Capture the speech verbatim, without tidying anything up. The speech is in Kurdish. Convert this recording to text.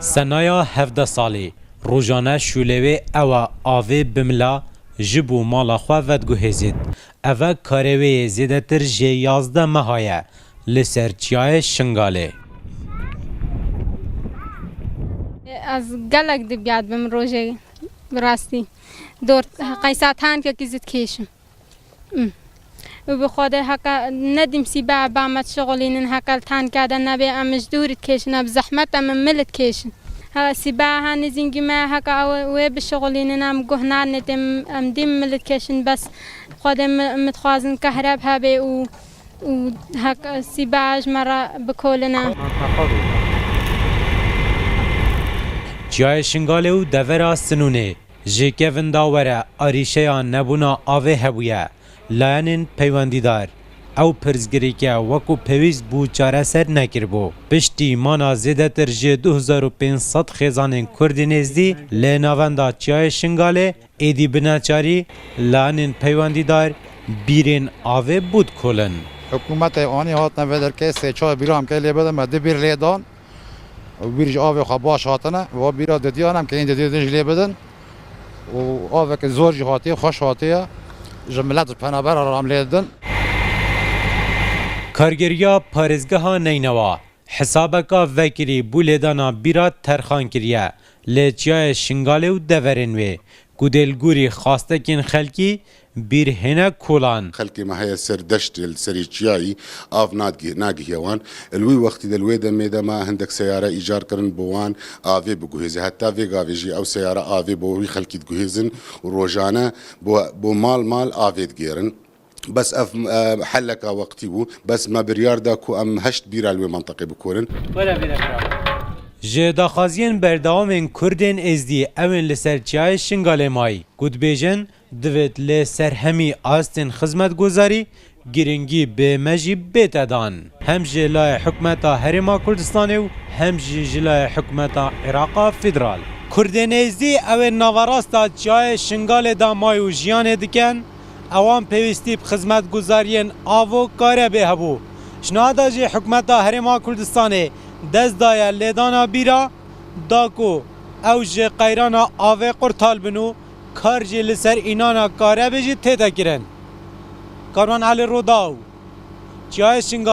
Senaya hevdeh salî, rojane şûlê wê ew e avê bi mila ji bo mala xwe vediguhêzît. Ev e karê wê yê zêdetir jê yazdeh meha ye li ser çiyayê Şingalê. Ez gelek dibiya dibim rojê, bi rastî. Dor qeysa tankekî zî dikêşim. Û bi Xwedê heke nedîm sîbe ba me dişixulînin, heke li tanka de nebê, em ji dûrî dikêşin, em bi zehmet em mil dikêşin. He, sîbe ha nêzîngî me heke ew wê bişixulînin, em guh nanê tê, em dîm mil dikêşin, bes Xwedê mi-, min dixwazin kehreb hebê û, û heke sîbe ji me re bikoline. Çiyayê Şingalê û devera Sinûnê. Ji kevin da were arîşeya nebûna avê hebûye. Layenên peywendîdar ew pirsgirêke wekû pêwîst bû çareser nekiribû. Piştî mana zêdetir ji du hezar û pênc sed xêzanên Kurdên Êzdî li navenda Çiyayê Şingalê, êdî bi neçarî layenên peywendîdar bîrên avê bû dikolin. Hikûmetê anî hatine vê derkê sê çar bîra em kê lê bidin, me du bîr lê dan. Û bîr ji avê xwe baş hatine, wa bîra didiyan em keyên didî din jî lê bidin. Û aveke zor jî hatiye, xweş hatiye. Ji milet ji penabera re em lê didin. Kargeriya parêzgeha Neynewa hesabeka vekirî bû lêdana bîra terxan kiriye li çiyayê Şingalê û deverên wê, ku dê li gorî xwastekên xelkî bîr hêne kolan. Xelkê me heye ser deştê li serê çiyayî, av nadgi-, nagihiye wan. Li wî wextî de, li wê demê de me hindek seyare îcar kirin bo wan avê biguhêze. Heta vê gavê jî ew seyare avê bo wî xelkî diguhêzin û rojane bo, bo mal mal avê digêrin. Bes ev, e, heleka weqtî bû. Bes me biryar da ku em heşt bîra li wê menteqê bikorin. Ji daxwaziyên berdewamên Kurdên Êzdî ew ên li ser çiyayê Şingalê mayî, ku dibêjin, divêt li ser hemî astên xizmetguzarî girîngî bi me jî bête dan. Hem ji layê hikûmeta Herêma Kurdistanê û hem jî ji layê hikûmeta Iraqa Federal. Kurdên Êzdî ew ên naverasta çiyayê Şingalê de mayî û jiyanê dikin, ewan pêwîstî bi xizmetguzariyên av û karebê hebû. Ji niha de jî hikûmeta Herêma Kurdistanê dest daye lêdana bîra, da ku ew ji qeyrana avê qurtal bin û kar jî li ser înana karebê jî tête kirin. Karwan Elî Rûdaw, Çiyayê Şingalê.